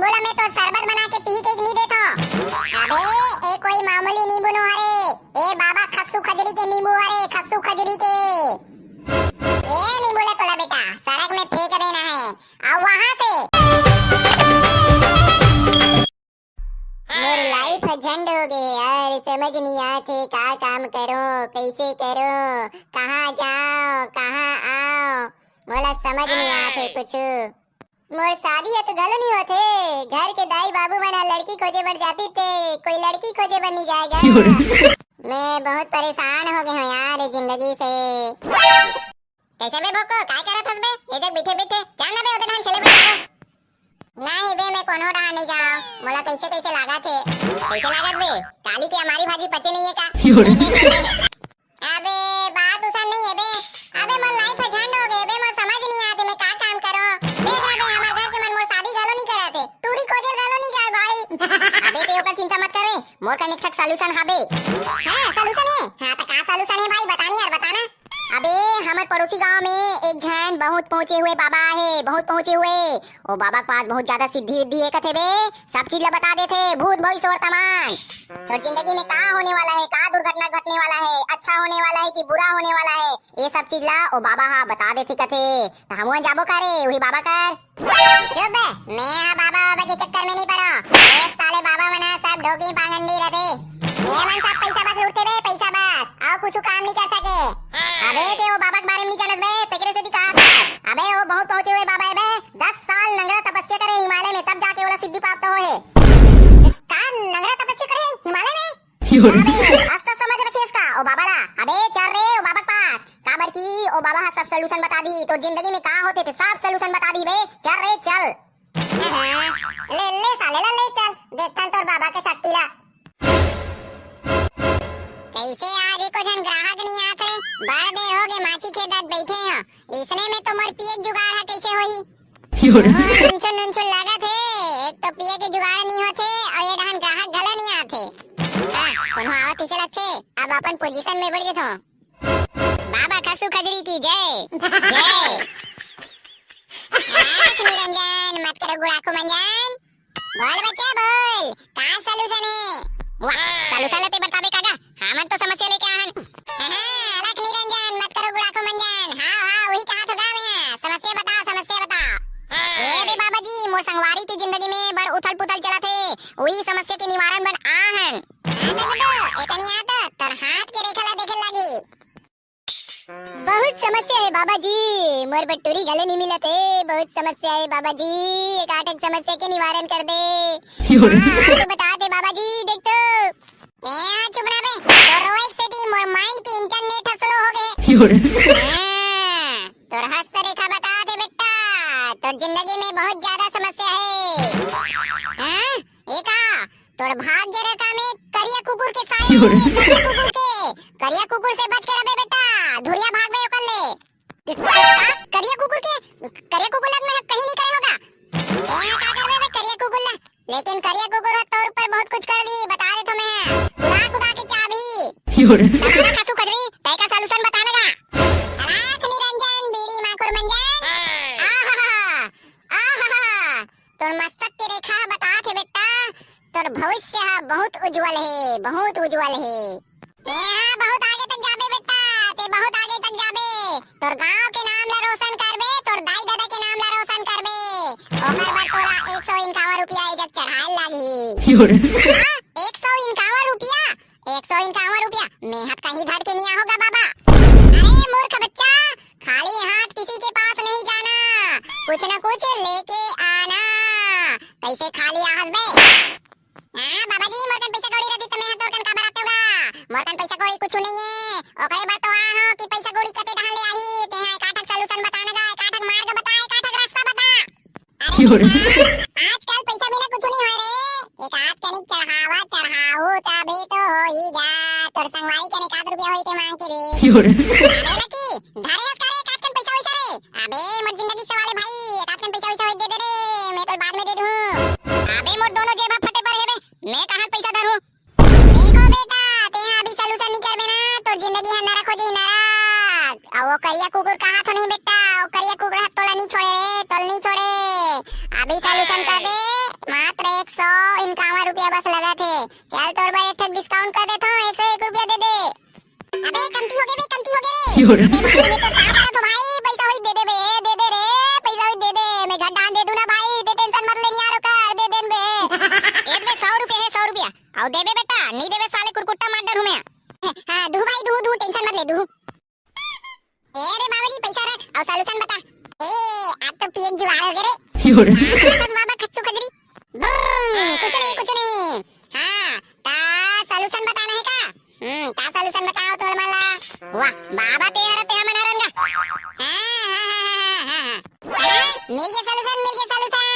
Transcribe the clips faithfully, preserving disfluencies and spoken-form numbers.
बोला, मैं तो शरबत बना के पी के नहीं देता। अबे, ए कोई मामूली नींबू नो हरे, ए बाबा खस्सू खजरी के नींबू हरे, खस्सू खजरी के। ए नींबू ला तोला बेटा, सड़क में फेंक देना है, अउ वहां से। मोर लाइफ झंड हो गए यार, समझ नहीं आते का काम करो, कैसे करो, कहाँ जाओ, कहाँ आओ, मोला समझ नहीं आते कुछ। मोर शादी ह तो घलो नहीं होते, घर के दाई बाबू मन ह लड़की खोजे बर जाती ते कोई लड़की खोजे बर नहीं जाएगा। मैं बहुत परेशान हो गए हूँ यार जिंदगी से। कैसे बे भोको, काय करत हस बे? ए जग बैठे बैठे, चल ना बे, ओदे धान खेले बर जाबो। नहीं बे, मैं कोनो डहार नहीं जाओ। मोला कैसे कैसे लागत हे। कैसे लागत बे? काली के हमारी भाजी पचे नहीं है का? अबे, बात उसन नहीं है बे। अबे, मोर लाइफ झंड हो गए बे, मोर समझ नहीं आते, मैं का काम करो। देख रहा बे, हमारे घर के मन मोर शादी घलो नहीं कराते, टूरी खोजे घलो नहीं जाए भाई। अबे, ते ओकर चिंता मत करे, मोर कन एक ठक सॉल्यूशन हाबे। हाँ, सॉल्यूशन है? हाँ, तो का सॉल्यूशन है भाई, बता नहीं यार, बता ना। अबे, हमर पड़ोसी गांव में एक झन बहुत पहुंचे हुए बाबा हे, बहुत पहुंचे हुए। ओ बाबा के पास बहुत ज्यादा सिद्धि विद्धि हे कथे बे, सब चीज ला बता देथे, भूत भविष्य वर्तमान। तोर जिंदगी में का होने वाला है, का दुर्घटना घटने वाला है, अच्छा होने वाला है कि बुरा होने वाला है, ये सब चीज ला ओ बाबा हा बता देथे कथे। त हमन जाबो का रे उही बाबा कर? चुप बे, मैं हा बाबा बाबा के चक्कर में नहीं पड़ा। ये साले बाबा मन हा सब ढोकी पाखंडी रहते। ये मन सब पैसा बस लूटते बे, पैसा बस, अउ कुछ काम नहीं कर सके। अबे ते ओ बाबा के बारे में नहीं जानत बे, तेकरे से दिखा। अबे ओ बहुत पहुंचे हुए बाबा है बे, दस साल नंगरा तपस्या करे हिमालय में, तब जाके ओला सिद्धि प्राप्त हो है। का नंगरा तपस्या करे हिमालय में? अबे, अस तो समझ रखे इसका, ओ बाबा ला। अबे, चल रे, ओ बाबा के पास। काबर की ओ बाबा हा सब सॉल्यूशन बता दी, तोर जिंदगी में का होथे ते सब सॉल्यूशन बता दी बे। चल रे, चल। ले, ले साले ला, ले चल। देखथन तोर बाबा के शक्ति ला। कैसे आज एको झन ग्राहक नहीं आत रे? बड़ देर हो गए माची खेदत बैठे हैं। इसने में तो मोर पिए के जुगाड़ है, कैसे होही? नुनछुन नुनछुन लागत हे, एक तो पिए के जुगाड़ नहीं होथे अउ ये डहन ग्राहक घला नहीं आथे। हाँ, कोनो आवत तइसे लगथे, अब अपन पोजीशन में बैठ जथों। बाबा खसू खजरी की जय, जय। आँख निरंजन, मत करो गुड़ाखू मंजन। बोल बच्चा बोल, का सॉल्यूशन है? वाह, सॉल्यूशन लेते बताबे काका, हमन तो समस्या लेके आहन। हाँ, हाँ, अलख निरंजन, मत करो गुड़ाखू मंजन। हाँ, हाँ, वही कहा तो गा मैं। समस्या बताओ, समस्या बताओ। ए दे बाबा जी, मोर संगवारी के जिंदगी में बड़ उथल पुथल चलत हे, वही समस्या के निवारण बर आहन। हाँ, तो गुड्डू, एतनी आ तो तोर हाथ के रेखा ला देखे लागी। बहुत समस्या है बाबा जी, मोर बटुरी गले नहीं मिलत है, बहुत समस्या है बाबा जी, एक आठ एक समस्या के निवारण कर दे। हाँ, हाँ, तो बता दे बाबा जी, देख तो। ए, हाँ, चुप रह बे। तोर रोए से दी मोर माइंड के इंटरनेट ह स्लो हो गए। हाँ, तोर हस्तरेखा बता दे बेटा, तोर जिंदगी में बहुत ज्यादा समस्या है। हाँ? ए का? तोर भाग्य रेखा में करिया कुकुर के साया है, करिया कुकुर के। करिया कुकुर से बच के रहबे बेटा, धुरिया भागबे ओकर ले। का? करिया कुकुर के, करिया कुकुर लग में कहीं नहीं करे होगा। ए, हाँ, का करबे बे करिया कुकुर ला? लेकिन करिया कुकुर ह तोर ऊपर बहुत कुछ कर दी, बता दे तो मैं। कुदा कुदा के चाबी। दबाना खासू खजरी, तय का सॉल्यूशन बताने का। अलख निरंजन, बीड़ी माकुर मंजन। आहा, आहा, तोर मस्तक के रेखा ह बतात हे बेटा, तोर भविष्य ह बहुत उज्जवल हे, बहुत उज्जवल हे। तेहा बहुत आगे तक जाबे बेटा, ते बहुत आगे तक जाबे। तोर गांव के नाम ला रोशन करबे, तोर दाई ददा के नाम ला रोशन करबे। ओकर बर तोला एक सौ इक्यावन रुपया इज्जत चढ़ाए लागही। हाँ, एक सौ इक्यावन रुपया, एक सौ इक्यावन रुपया, मेहत कहीं धर के निया होगा बाबा। अरे मूर्ख बच्चा, खाली हाथ किसी के पास नहीं जाना, कुछ न कुछ लेके आना। कैसे खाली आहस बे? हाँ, बाबा जी, मोर कन पैसा कौड़ी रहती त मैं ह तोर कन काबर आते होगा? मोर कन पैसा कौड़ी कुछ नहीं है। ओकरे बर तो आ हो कि पैसा कौड़ी कते डहन ले आही। ते हा एकाठक सॉल्यूशन बता ना गा, एकाठक मार्ग बता, एकाठक रास्ता बता। अरे बेटा, आजकल पैसा बिना कुछ नहीं होय रे। एक आध कनिक चढ़ावा चढ़ाऊ तभी तो होई गा। तोर संगवारी कने एक आध रुपया होई ते मांग के दे। अरे लकी, धरे हस का रे, एकाठकन पैसा वैसा रे? अबे मोर जिंदगी सवाल है भाई, एकाठकन पैसा वैसा होई दे दे रे, मैं तो बाद में दे दूं। अबे मोर दोनों जेब ह फटे पड़े हे बे, मैं कहाँ पैसा धरूं? देखो बेटा, तेहा अभी सॉल्यूशन नहीं करबे ना, तोर जिंदगी ह नरक हो जाही, नरक। अउ वो करिया कुकुर कहा थो नहीं बेटा, वो करिया कुकुर ह तोला नहीं छोड़े रे, तोला नहीं छोड़े। अभी सॉल्यूशन कर दे। मात्र एक सौ इक्यावन रुपया बस लगथे। चल, तोर बर एक ठक discount कर देथों, एक सौ एक रुपया दे दे। अबे, कमती होगे बे, कमती होगे रे। क्यों रे? अबे भाई, मैं तो का करत हों भाई, पइसा होही दे दे बे, दे दे रे, पइसा होही दे दे, मैं घर डाल दे दूं ना भाई, ते tension मत ले, नियारो कर, दे देन बे। ए दे बे, सौ रुपया हे, सौ रुपया। अउ देबे बेटा, नी देबे साले कुरकुट्टा मार डरहूं मैं। हाँ, दूं भाई, दूं, दूं, tension मत ले, दूं। ए रे बाबा जी, पइसा रख, अउ solution बता। ए, आज तो पिए के जुगाड़ होगे रे। क्यों रे? हाँ, बस बाबा खस्सू खजरी। ब्रर, कुछ नहीं, कुछ नहीं। हाँ, ता solution बताना हे का? हम्म, का solution बताओं तोर मन ला? वाह, बाबा ते हर ते हमन हरन गा। हाँ, हाँ, हाँ। हाँ, मिल गे solution, मिल गे solution।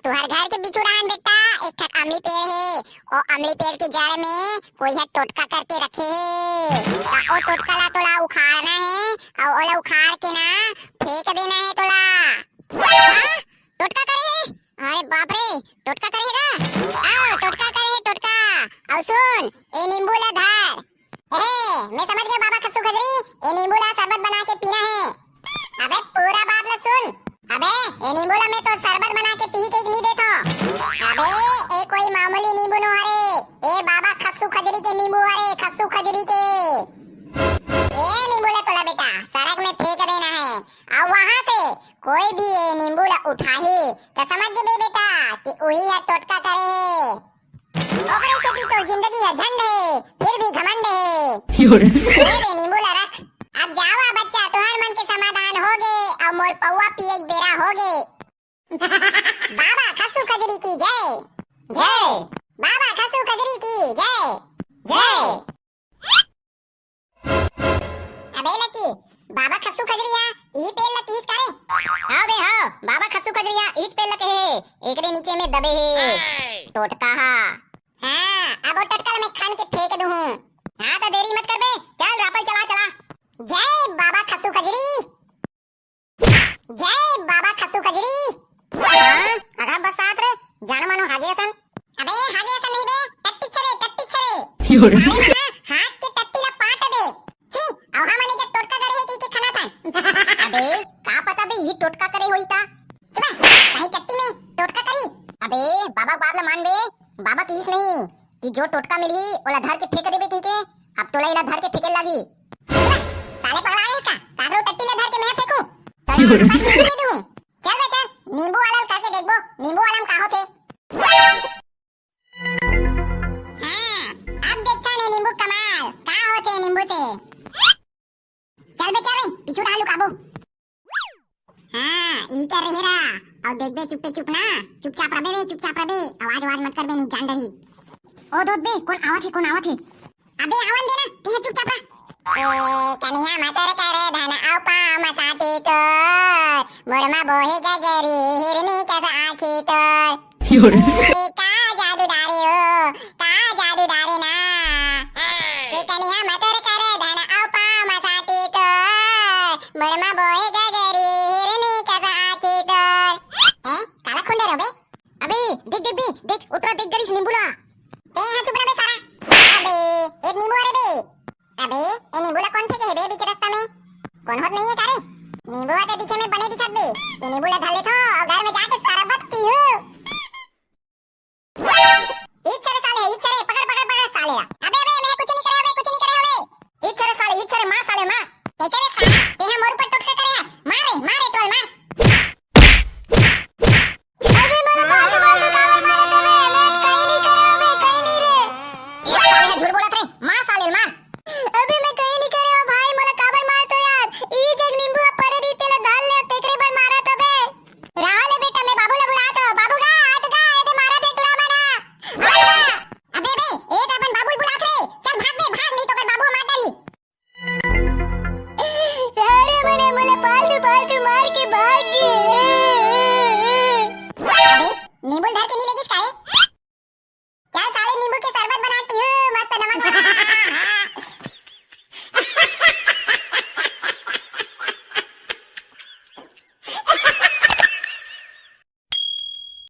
तुहर घर के बिछू डहान बेटा, एक ठक अमली पेड़ हे। ओ अमली पेड़ के जड़ में कोई ह टोटका करके रखे हे। त ओ टोटका ला तोला उखाड़ना हे, अउ ओला उखाड़ के ना फेंक देना हे तोला। हाँ? टोटका करे हे? अरे बाप रे, टोटका करे हे गा? आओ, टोटका करे हे, टोटका। अउ सुन, ए नींबू ला धर। ए, मैं समझ गेंव बाबा खस्सू खजरी, ए नींबू ला शरबत बना के पीना हे। अबे पूरा बात ला सुन। अबे, ए नींबू ला मैं तो शरबत बना के पी के नी देथों। अबे, ए कोई मामूली नींबू नो हरे, ए बाबा खस्सू खजरी के नींबू हरे, खस्सू खजरी के। ए नींबू ला तोला बेटा सड़क में फेंक देना हे, अउ वहां से कोई भी ए नींबू ला उठाही त समझ जेबे बेटा कि उही ह टोटका करे हे। ओकरे सेती तोर जिंदगी ह झंड हे, फिर भी घमंड हे। ए रे नींबू ला रख। अब जावा बच्चा, तुहर मन के समाधान होगे, अउ मोर पौवा पिए के बेरा होगे। बाबा खस्सू खजरी की जय। जय। बाबा खस्सू खजरी की जय। जय। अबे लकी, बाबा खस्सू खजरी हा ई पेड़ ला किहिस का रे? हाँ बे हाँ, बाबा खस्सू खजरी हा इच पेड़ ला कहे हे, एकरे नीचे में दबे हे टोटका हा। हाँ, अब ओ टोटका ला मैं खन के फेंक दूहूं। हाँ त देरी मत कर बे, चल रापल चला चला। जय बाबा खस्सू खजरी। जय बाबा खस्सू खजरी। हाँ, अगा बस साथ रे, जानो मानो हागे असन। अबे हागे असन नहीं बे, टट्टी छरे, टट्टी छरे। क्यों रे? साले मन हाथ के टट्टी ला पाट दे। छी, अउ हमन जग टोटका करे हे कहिके खना था। अबे का पता बे, ई टोटका करे होई ता। चुप, कहीं टट्टी में टोटका करी। अबे बाबा के बात ला मान बे, बाबा किहिस नहीं कि जो टोटका मिलही ओला धर के फेंक देबे कहिके। अब तोला एला धर के फेंके लागी। चुप, साले पगला गे का? काकरो टट्टी ला धर के मैं फेंकूं? तोला वापस नहीं दे दूं। चल बे चल, नींबू वाला ल करके देखबो, नींबू वाला म का होथे। हाँ, अब देखथन ए नींबू कमाल, का होथे नींबू से। चल बे चल बे, पीछू डाल लुकाबो। हाँ, ई कर रहे रा, अउ देख बे चुप्पे चुप ना, चुपचाप रबे बे, चुपचाप रबे, आवाज आवाज मत कर बे, नहीं जान डरही। ओ दोस्त बे, कोन आवत हे, कोन आवत हे? अबे आवन दे ना, तेहा चुपचाप रह। ए कनिहा मतर करे धन अउ पाँव म साटी तोर, मुड़ म बोहे गगरी हिरनी कस आँखी तोर। ए का जादू डारे ओ, का जादू डारे ना। ए कनिहा मतर करे धन अउ पाँव म साटी तोर, मुड़ म बोहे गगरी हिरनी कस आँखी तोर। ए काला खुंडे रो बे? अबे देख देख बे, देख उतरा देख गरीस नींबू ला। तेहा चुप रह बे सारा। अबे एक नींबू अरे बे। अबे, ए नींबू ला कोन फेंके हे बे बीच रस्ता में? कोन होत नहीं है का रे? नींबू हा तो दिखे में बने दिखत बे। ए नींबू ला धर लेथो अउ घर में जाके शरबत पीहू। इच्छा रे साले, इच्छा रे, पकड़, पकड़, पकड़ साले ला। अबे, अबे, मैं कुछ नहीं करे हवे, कुछ नहीं करे हवे। इच्छा रे साले, इच्छा रे, मार साले, मार। कैसे रे साला? तेहा मोर ऊपर टोटका करे है। मार रे, मार रे, टोल मार। अबे मोला फालतू फालतू काबर मारत हवे? मैं कहीं नहीं करे हवे, कहीं नहीं रे। ए साले ह झूठ बोलत रे, मार साले ल मार। अबे मैं कहीं नहीं करे हूँ भाई, मोला काबर मारत हो यार? ई जग नींबू ह परे रही तेला धर ले, तेकरे बर मारत हवे। रहा ले बेटा, मैं बाबू ला बुलात हूँ। बाबू गा, आत गा, एदे मारत हे टुरा मन ह। आत गा। अबे बे, ए तो अपन बाबू ल बुलात रे। चल भाग बे, भाग, नहीं तो कर बाबू ह मार डारी। सारे मने मोला फालतू फालतू मार के भाग गे। अबे, नींबू ल धर के नहीं लेगिस का रे?